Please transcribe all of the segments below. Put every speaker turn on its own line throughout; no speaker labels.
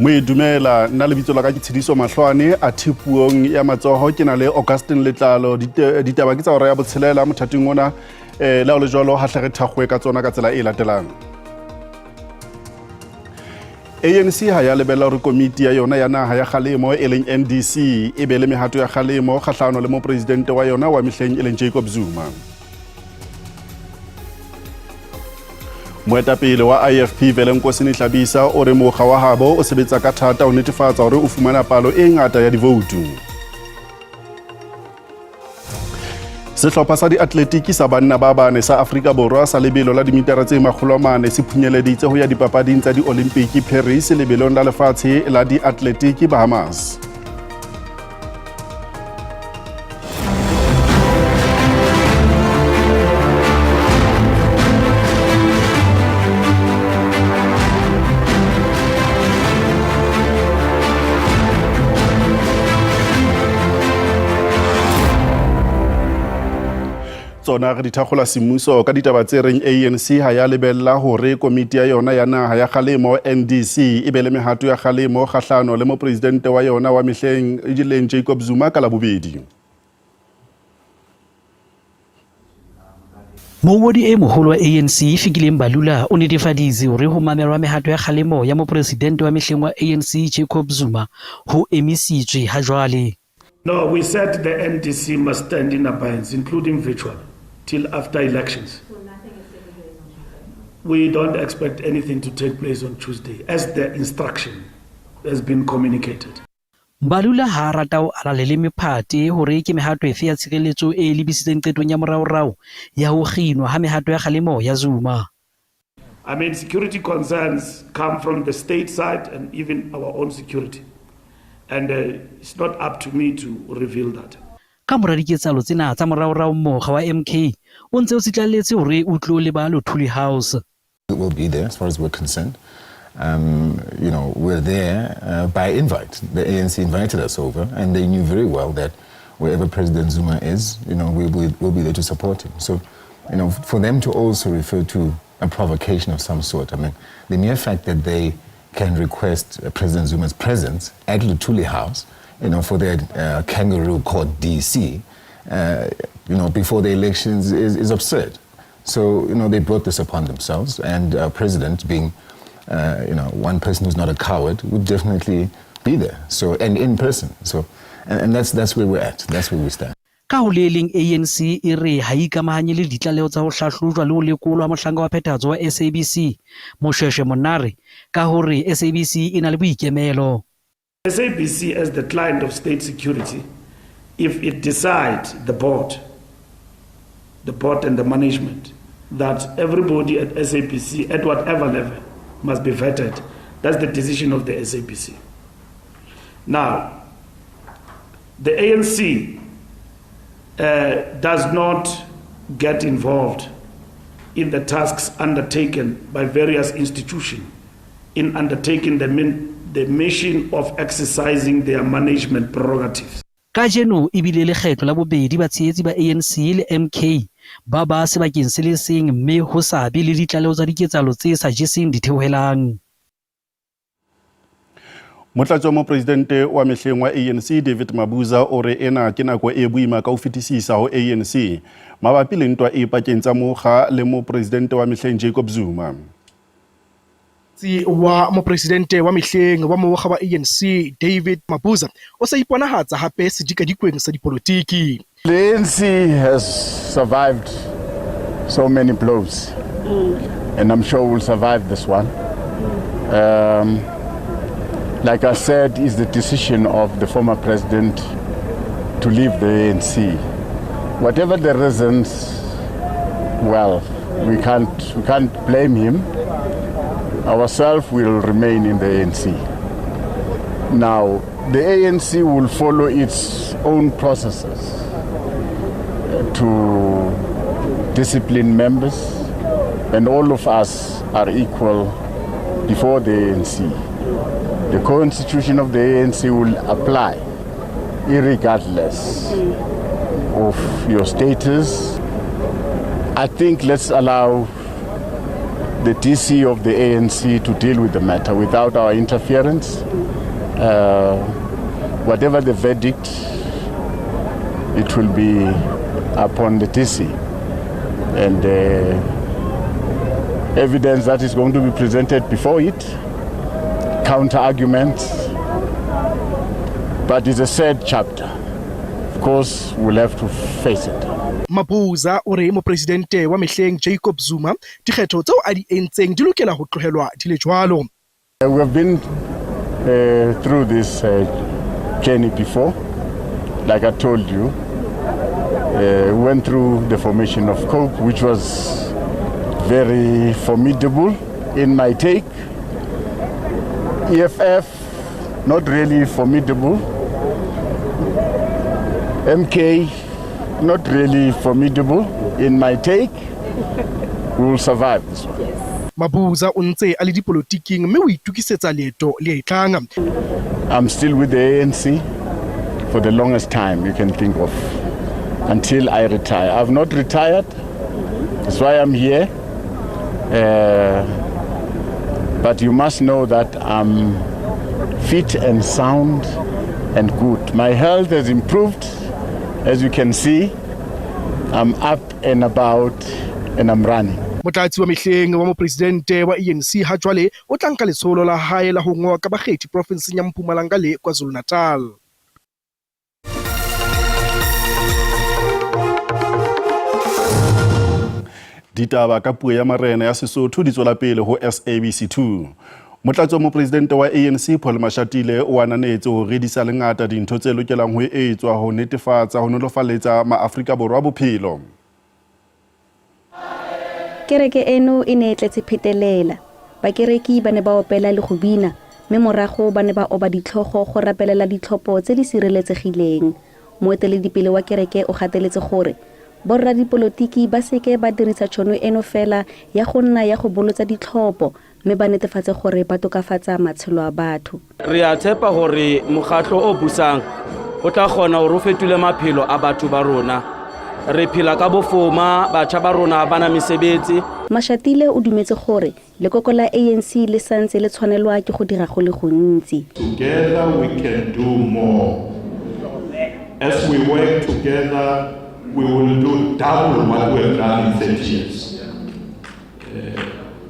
Moe dumela, nna lebitso la ka ke Tshidiso Mahlwane, athe puong ya matsoho ke na le Augustine Letlalo. Ditaba ke tsa hora ya botshelela mothating ona, le ha ho le jwalo ha hle re thakgoe ka tsona ka tsela e latelang. ANC ha ya lebella hore komiti ya yona ya naha ya kgalemo e leng NDC e be le mehato ya kgalemo kgahlano le mopresidente wa yona wa mehleng e leng Jacob Zuma. Moetapele wa IFP Velenkosini Hlabisa o re mokga wa habo o sebetsa ka thata ho netefatsa hore o fumana palo e ngata ya divoutu. Sehlopha sa diatletiki sa banna ba bane sa Afrika Borwa sa lebelo la dimitara tse 400 se phunyeleditse ho ya dipapading tsa diolimpiki Paris lebelong la lefatshe la diatletiki Bahamas. Tsona re di thakgola semmuso ka ditaba tse reng ANC ha ya lebella hore komiti ya yona ya naha ya kgalemo NDC e be le mehato ya kgalemo kgahlano le mopresidente wa yona wa mehleng e leng Jacob Zuma ka Labobedi.
Mongodi e moholo wa ANC Fikile Mbalula o netefaditse hore ho mamelwa mehato ya kgalemo ya mopresidente wa mehleng wa ANC Jacob Zuma ho emisitswe ha jwale.
No, we said the NDC must stand in abeyance, including virtual, till after elections. We don't expect anything to take place on Tuesday, as the instruction has been communicated.
Mbalula ha a rata ho ala leleme phate hore ke mehato efe ya tshireletso e lebisitseng qetong ya moraorao ya ho kginwa ha mehato ya kgalemo ya Zuma.
I mean, security concerns come from the state side and even our own security. And it's not up to me to reveal that.
Ka mora diketsahalo tsena tsa moraorao mokga wa MK o ntse o tsitlalletse hore o tlo leba Luthuli House.
We'll be there as far as we're concerned. We're there by invite. The ANC invited us over, and they knew very well that wherever President Zuma is, we'll be there to support him. So, for them to also refer to a provocation of some sort, I mean, the mere fact that they can request President Zuma's presence at Luthuli House, for their kangaroo court DC, before the elections is absurd. So, they brought this upon themselves, and our president, being, one person who's not a coward, would definitely be there. So, and in person. So, and that's where we're at. That's where we stand.
Ka ho le leng ANC e re ha e ikamahanye le ditlaleho tsa ho hlahlojwa le ho lekolwa mohlanka wa phethahatso wa SABC Moshoeshoe Monare ka hore SABC e na le boikemelo.
SABC as the client of state security, if it decides, the board and the management, that everybody at SABC at whatever level must be vetted, that's the decision of the SABC. Now, the ANC does not get involved in the tasks undertaken by various institutions in undertaking the mission of exercising their management prerogatives.
Kajeno e bile lekgetlo la bobedi batshehetsi ba ANC le MK ba ba sebakeng se le seng mme ho sa be le ditlaleho tsa diketsahalo tse sa jeseng ditheohelang.
Motlatsi wa mopresidente wa mehleng wa ANC David Mabuza o re ena ke nako e boima ka ho fetisisa ho ANC mabapi le ntwa e pakeng tsa mokga le mopresidente wa mehleng Jacob Zuma.
Wa mopresidente wa mehleng wa mokga wa ANC David Mabuza o sa iponahatsa hape sedikadikweng sa dipolotiki.
The ANC has survived so many blows, and I'm sure we'll survive this one. Like I said, it's the decision of the former president to leave the ANC. Whatever the reasons, well, we can't blame him. Ourselves will remain in the ANC. Now, the ANC will follow its own processes to discipline members, and all of us are equal before the ANC. The constitution of the ANC will apply irregardless of your status. I think let's allow the DC of the ANC to deal with the matter without our interference. Whatever the verdict, it will be upon the DC. And evidence that is going to be presented before it, counter arguments, but it's a sad chapter. Of course, we'll have to face it.
Mabuza o re mopresidente wa mehleng Jacob Zuma dikgetho tseo a di entseng di lokela ho tlohelwa di le jwalo.
We have been through this journey before. Like I told you, we went through the formation of COPE, which was very formidable in my take. EFF, not really formidable. MK, not really formidable in my take. We will survive this one.
Mabuza o ntse a le dipolotiking mme o itokisetsa leeto le tlang.
I'm still with the ANC for the longest time you can think of, until I retire. I've not retired. That's why I'm here. But you must know that I'm fit and sound and good. My health has improved. As you can see, I'm up and about and I'm running.
Motlatsi wa mehleng wa mopresidente wa ANC ha jwale o tla nka letsholo la hae la ho ngoka bakgethi profinseng ya Mpumalanga le KwaZulu-Natal.
Ditaba ka puo ya marena ya Sesotho di tswela pele ho SABC 2. Motlatsi wa mopresidente wa ANC Paul Mashatile o ananetse hore di sa le ngata dintho tse lokelang ho etswa ho netefatsa ho nolofaletsa maAfrika Borwa bophelo.
Kereke eno e ne e tletse phetelela. Bakereki ba ne ba opela le go bina, mme morago ba ne ba oba ditlhogo go rapelela ditlhopho tse di sireletsegileng. Moeteledipele wa kereke o gateletse gore borra dipolotiki ba seke ba dirisa tšhono eno fela ya go nna ya go bolotsa ditlhopho, mme ba netefatse gore ba tokafatsa matshelo a batho.
Re a tshepa hore mokgatlo o busang o tla kgona hore o fetole maphelo a batho ba rona. Re phela ka bofoma, batjha ba rona ba na mesebetsi.
Mashatile o dumetse gore lekoko la ANC le santse le tshwanelwa ke go dira go le gontsi.
Together we can do more. As we work together, we will do double what we have done in 30 years.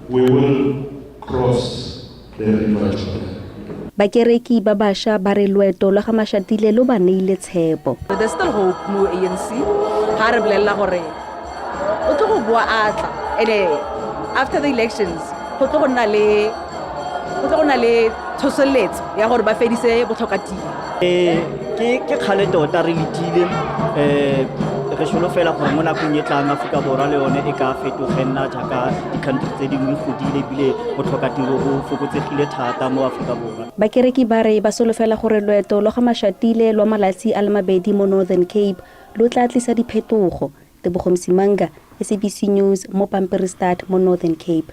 We will cross the river Jordan.
Bakereki ba basha ba re loeto lwa ga Mashatile lo ba neile tshepo.
There's still hope mo ANC. Ha re bolella gore o tlo go boa a tla. Ene after the elections go tlo go nna le tshosoletso ya gore ba fedise botlhokatiro.
Ke kgale tota re letile, re solofela gore mo nakong e tlang Afrika Borwa le yone e ka fetoge nna jaaka di-country tse dingwe godile, ebile botlhokatiro bo fokotsegile thata mo Afrika Borwa.
Bakereki ba re ba solofela gore loeto lwa ga Mashatile lwa malatsi a le mabedi mo Northern Cape lo tla tlisa diphetogo. Tebogo Msimanga, SABC News mo Pampierstad mo Northern Cape.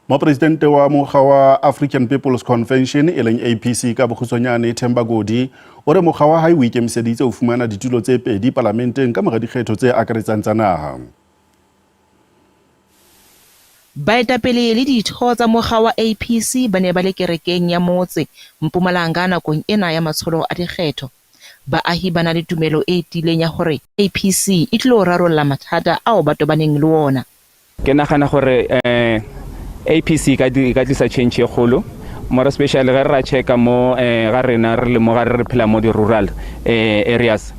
Mopresidente wa mokga wa African People's Convention e leng APC ka bokgutshwanyane Themba Godi o re mokga wa hae o ikemiseditse ho fumana ditulo tse pedi palamenteng ka mora dikgetho tse akaretsang tsa naha.
Baetapele le ditho tsa mokga wa APC ba ne ba le kerekeng ya motse Mpumalanga nakong ena ya matsholo a dikgetho. Baahi ba na le tumelo e tiileng ya hore APC e tlo rarolla mathata ao ba tobaneng le ona.
Ke nagana gore APC ka tlisa change e kgolo, more especially ge re ra checka mo ga rena re le mo ga re phela mo di-rural areas.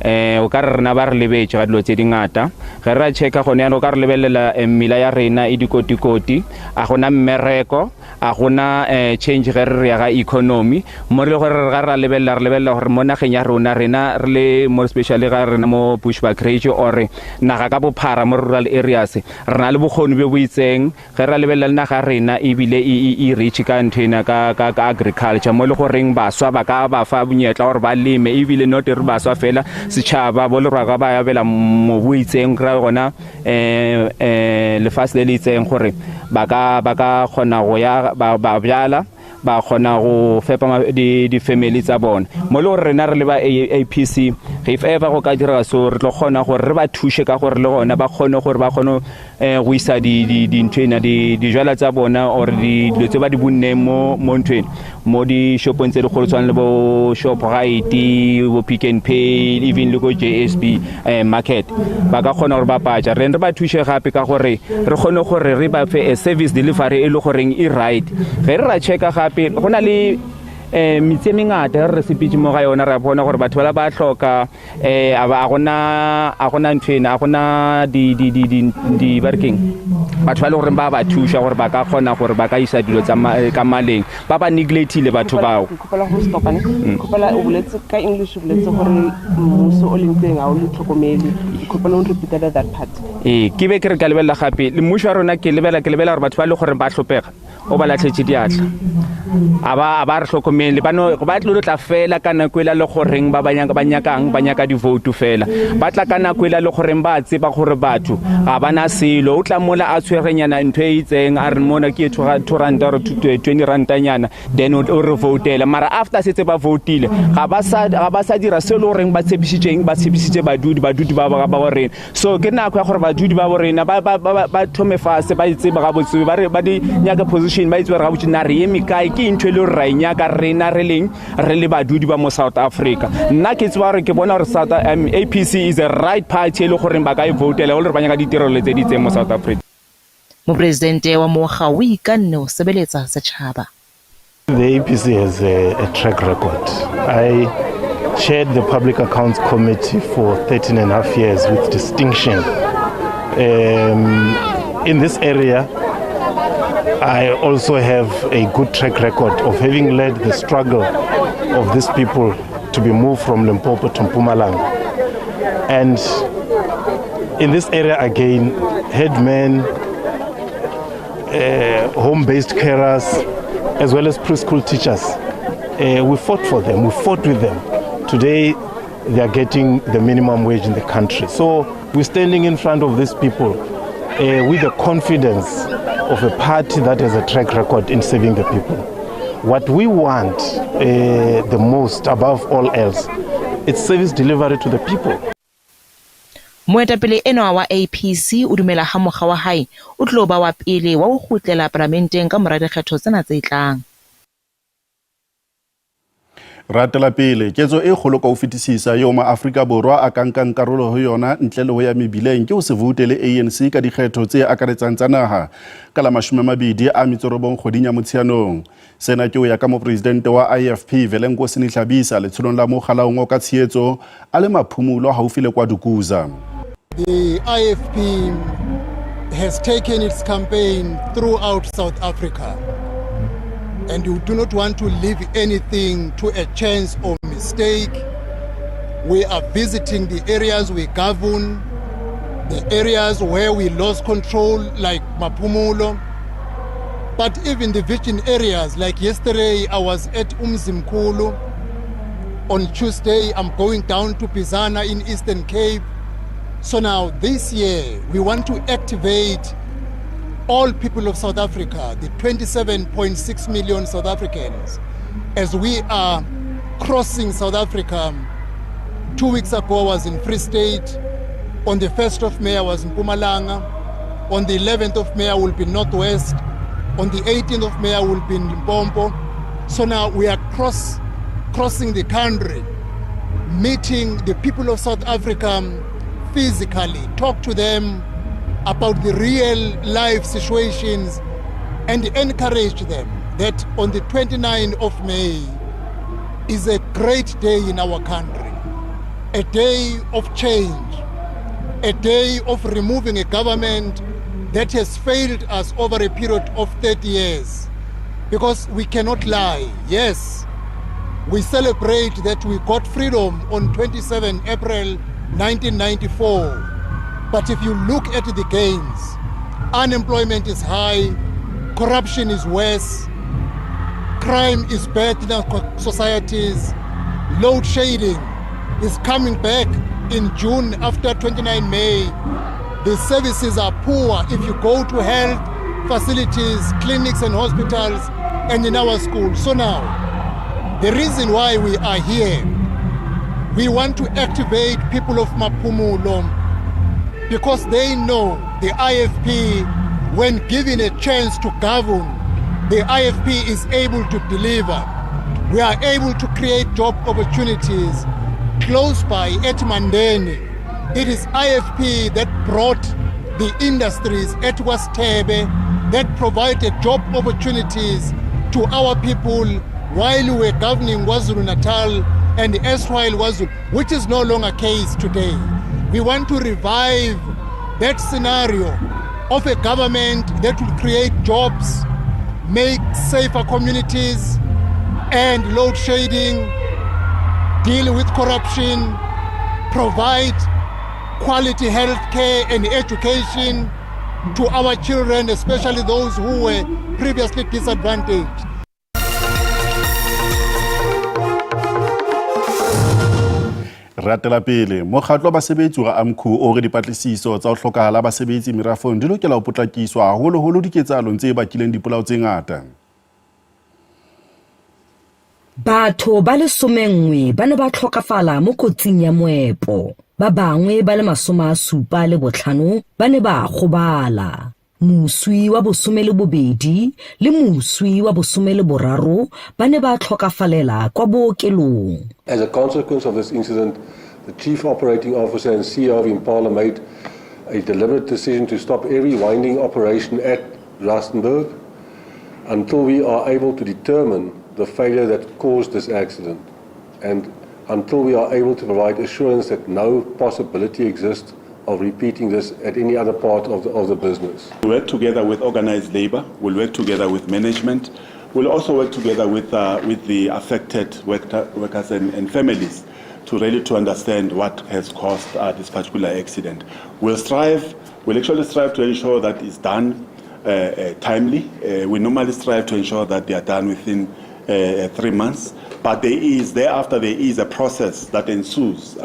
O ka re rena ba re lebetse ga dilo tse dingata. Ge re ra checka gone yana o ka re lebelela mmila ya rena e dikotikoti, a gona mmereko, a gona change ge re ya ga economy. Mo re le gore ga re lebelela, re lebelela gore mo nageng ya rona rena re le more especially ga rena mo Bushbuckridge or naga ka bophara mo rural areas, re na le bokgoni bo bo itseng. Ge re lebelela le naga rena ebile e rich ka ntho ena ka agriculture, mo le goreng baswa ba ka ba fa bonyetla gore ba leme, ebile not re baswa fela, setšhaba bo le rwa ba abela mobu itseng ra gona lefatshe le le itseng gore ba ka kgona go ya ba bjala Ba kgona go fepa di-family tsa bona mo le gore rena re le ba APC if ever go ka direga so re tlo kgona gore re ba thushe ka gore le gona ba kgone gore ba kgone go isa dintho ena dijwala tsa bona or dilo tse ba di bunneng mo nthweng mo di-shopong tse dikgolo tshwana le bo Shoprite, bo Pick n Pay, even le ko JSB market ba ka kgona gore ba patša re ba thushe gape ka gore re kgone gore re ba fe a service delivery e le goreng e right. Ge re ra checka gape go na le metse e mengata re sepetse mo ga yona re bona gore batho ba ba hloka a gona ntho ena a gona di ba re keng batho ba le gore ba ba thuša gore ba ka kgona gore ba ka isa dilo tsa ka maleng ba ba neglectile batho bao.
Ke kgopela go stopa ne kgopela o boletse ka English o boletse gore mmuso o leng teng ha o le tlhokomele ke kgopela o repeat that part.
Ke be ke re ka lebella gape le mmuso wa rona ke lebela gore batho ba le gore ba hlopega o ba latlhetse diatla a ba re hlokomele ba no ba tlo tla fela ka nako ela le goreng ba ba nyakang ba nyaka di-vote fela ba tla ka nako ela le goreng ba tseba gore batho ga bana selo o tla mola a tshwerenyana ntho e itseng a re mona ke 2 rand or 20 randanyana then o re votela mara after setse ba votile ga ba sa dira se le goreng ba tshepisitseng ba tshepisitse badudi ba ba rena. So ke nako ya gore badudi ba borena ba thome fase ba itsebe ga botse ba re ba di nyaka position ba itse gore ga botse na re eme kae ke ntho e le gore ra e nyaka rena re leng re le badudi ba mo South Africa. Nna ke tseba gore ke bona gore South APC is the right party e le goreng ba ka e votela le gore ba nyaka ditirelo tse di itseng mo South Africa.
Mopresidente wa mokga o ikanne ho sebeletsa setjhaba.
The APC has a track record. I chaired the Public Accounts Committee for 13.5 years with distinction. In this area, I also have a good track record of having led the struggle of these people to be moved from Limpopo to Mpumalanga. And in this area again, headmen, home-based carers, as well as preschool teachers, we fought for them, we fought with them. Today, they are getting the minimum wage in the country. So we're standing in front of these people with the confidence of a party that has a track record in serving the people. What we want the most above all else, it's service delivery to the people.
Moetapele enwa wa APC o dumela ha mokga wa hae o tlo ba wa pele wa ho kgutlela palamenteng ka mora dikgetho tsena tse tlang.
Ratela pele ketso e kgolo ka ho fetisisa eo maAfrika Borwa a ka nkang karolo ho yona ntle le ho ya mebileng ke ho se voutele ANC ka dikgetho tse akaretsang tsa naha ka la 29 kgweding ya Motsheanong. Sena ke ho ya ka mopresidente wa IFP Velenkosini Hlabisa letsholong la mokgalaong o ka tshehetso a le Maphumulo haufi le KwaDukuza.
The IFP has taken its campaign throughout South Africa, and we do not want to leave anything to a chance or mistake. We are visiting the areas we govern, the areas where we lost control, like Maphumulo, but even the virgin areas, like yesterday I was at Umzimkhulu. On Tuesday I'm going down to Bizana in Eastern Cape. So now this year we want to activate all people of South Africa, the 27.6 million South Africans, as we are crossing South Africa. 2 weeks ago I was in Free State. On the 1st of May I was in Mpumalanga. On the 11th of May I will be Northwest. On the 18th of May I will be in Limpopo. So now we are crossing the country, meeting the people of South Africa physically, talk to them about the real life situations and encourage them that on the 29th of May is a great day in our country, a day of change, a day of removing a government that has failed us over a period of 30 years. Because we cannot lie. Yes, we celebrate that we got freedom on 27 April 1994. But if you look at the gains, unemployment is high, corruption is worse, crime is bad in our societies, load shedding is coming back in June after 29 May. The services are poor. If you go to health facilities, clinics and hospitals, and in our schools. So now, the reason why we are here, we want to activate people of Mapumulo because they know the IFP, when given a chance to govern, the IFP is able to deliver. We are able to create job opportunities close by at Mandeni. It is IFP that brought the industries at Wastebe that provided job opportunities to our people while we were governing KwaZulu-Natal and erstwhile KwaZulu, which is no longer case today. We want to revive that scenario of a government that will create jobs, make safer communities, and load shedding, deal with corruption, provide quality health care and education to our children, especially those who were previously disadvantaged.
Ratela pele mokgatlo wa basebetsi wa AMCU o re dipatlisiso tsa ho hlokahala basebetsi merafong di lokela ho potlakiswa haholoholo diketsahalong tse bakileng dipolao tse ngata.
Batho ba le 11 ba ne ba tlhokafala mo kotsing ya moepo. Ba bangwe ba le 75 ba ne ba gobala. Moswi wa 12 le moswi wa 13 ba ne ba tlhokafalela kwa bookelong.
As a consequence of this incident, the Chief Operating Officer and CEO of Impala made a deliberate decision to stop every winding operation at Rustenburg until we are able to determine the failure that caused this accident and until we are able to provide assurance that no possibility exists of repeating this at any other part of the business.
We work together with organized labor, we'll work together with management, we'll also work together with the affected workers and families to really to understand what has caused this particular accident. We'll actually strive to ensure that it's done timely. We normally strive to ensure that they are done within 3 months, but thereafter there is a process that ensues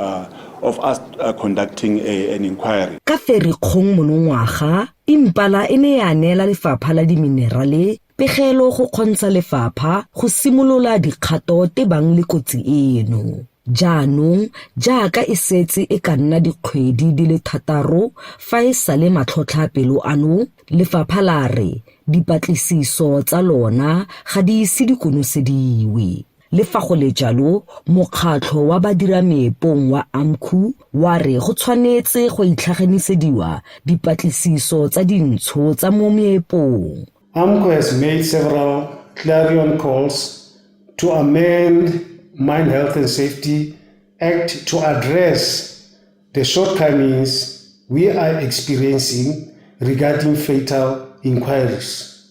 of us conducting an inquiry.
Ka Ferikgong monongwaga, Impala e ne ya neela lefapha la diminerale pegelo go kgontsha lefapha go simolola dikgato tebang le kotsi eno. Jaanong jaaka e setse e ka nna dikgwedi di le 6 fa e sale matlhotlhapelo ano, lefapha la re dipatlisiso tsa lona ga di ise di konosediwe. Le fa go le jalo, mokgatlho wa badirameepong wa AMCU wa re go tshwanetse go itlhaganisediwa dipatlisiso tsa dintsho tsa mo meepong.
AMCU has made several clarion calls to amend Mine Health and Safety Act to address the shortcomings we are experiencing regarding fatal inquiries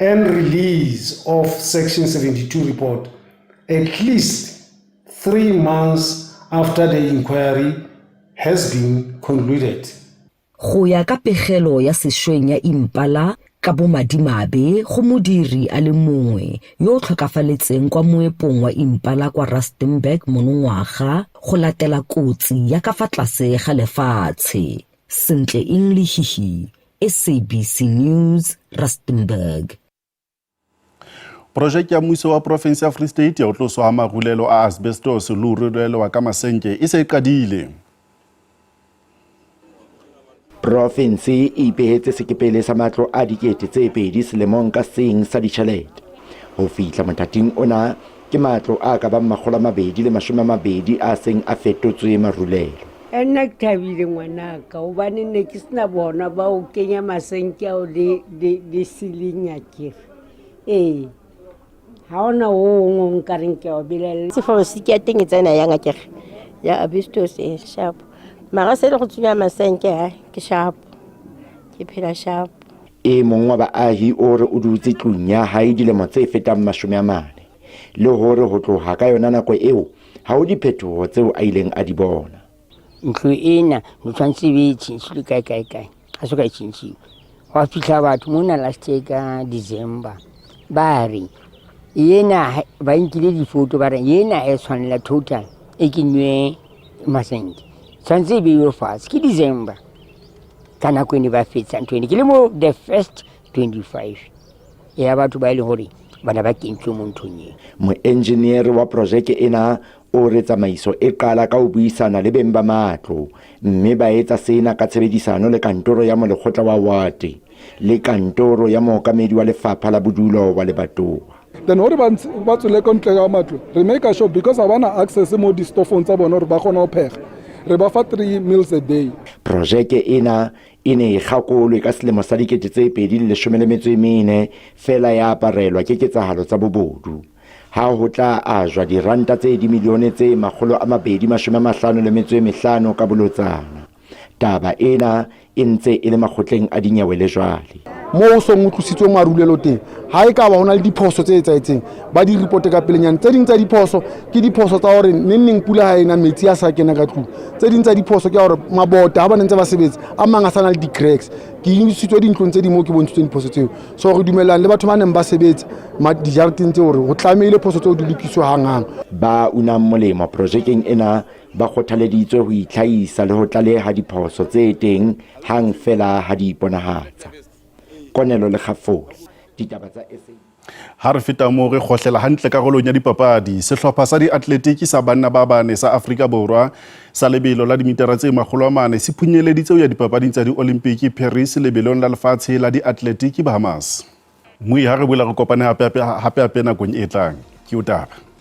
and release of Section 72 report at least 3 months after the inquiry has been concluded.
Go ya ka pegelo ya sešweng ya Impala ka bomadimabe go modiri a le mongwe yo o tlhokafaletseng kwa moepong wa Impala kwa Rustenburg monongwaga go latela kotsi ya ka fa tlase ga lefatshe. Sentle Inglehihi, SABC News, Rustenburg.
Projeke ya mmuso wa province ya Free State ya ho tloswa ha marulelo a asbestos le ho rulelwa ka masenke e se e qadile.
Province e ipehetse sekepele sa matlo a 2,000 selemong ka seng sa ditjhelete. Ho fihla mothating ona ke matlo a ka bang 220 a seng a fetotswe marulelo.
Nna ke thabile ngwanaka hobane ne ke sena bona ba o kenya masenke ao le ceiling ya kere. Ee, ha ona o ngwe nka reng ke a o belaella.
Sefo se ke ya teng e tsena ya ngakere ya asbestos e sharp. Mara se le go tsunya masenke ha ke sharp. Ke phela sharp.
E mong wa baahi o re o dutse tlung ya hae dilemo tse fetang 40 le hore ho tloha ka yona nako eo ha ho diphetoho tseo a ileng a di bona.
Ntlo ena no tshwantse e be e tjhentjhilwe kae kae kae, ha so ka e tjhentjhiwa. Hwa fihla batho mona last year ka December ba re ena ba nkile difoto ba re ena e tshwanela total e kenywe masenke. Tshwantse e beiwe fatshe ke December ka nako ene ba fetsa ntho ene. Ke le mo the first 25 ya batho ba e leng hore bana ba kentswe mo nthong eo.
Moenjiniere wa projeke ena o re tsamaiso e qala ka ho buisana le beng ba matlo mme ba etsa sena ka tshebedisano le kantoro ya molekgotla wa wate le kantoro ya mookamedi wa lefapha la bodulo wa lebatowa.
Then hore ba ba tswele ko ntle ga matlo, re make sure because ga bana access mo distofong tsa bona gore ba kgone go phega, re ba fa 3 meals a day.
Projeke ena e ne e kgakolwe ka selemo sa 2014, feela ya aparelwa ke ketsahalo tsa bobodu ha ho tla ajwa diranta tse dimilione tse 255 ka bolotsana. Taba ena e ntse e le makgotleng a dinyewe le jwale.
Moo o song o tlositswe marulelo teng, ha e ka ba ho na le diphoso tse etsahetseng, ba di reporte ka pelenyana. Tse ding tsa diphoso ke diphoso tsa hore neng neng pula ha ena, metsi a sa kena ka tlung. Tse ding tsa diphoso ke hore mabota ha ba ne ntse ba sebetsa, a mang a sa na le di-cracks. Ke isitswe dintlong tse ding moo ke bontshitsweng diphoso tseo. So re dumellang le batho ba neng ba sebetsa dijareteng tseo hore ho tlamehile phoso tseo di lokiswe hanghang.
Ba unang molemo projekeng ena ba kgothaleditswe ho itlhahisa le ho tlaleha diphoso tse teng hang feela ha di iponahatsa. Konelo Lekgafole, ditaba tsa SA.
Ha re feta moo re kgohlela hantle karolong ya dipapadi. Sehlopha sa diatletiki sa banna ba bane sa Afrika Borwa sa lebelo la dimitara tse 400 se phunyeleditse ho ya dipapading tsa Diolimpiki Paris lebelong la lefatshe la diatletiki Bahamas. Mmui, ha re boela re kopane hape hape hape nakong e tlang. Ke o taba.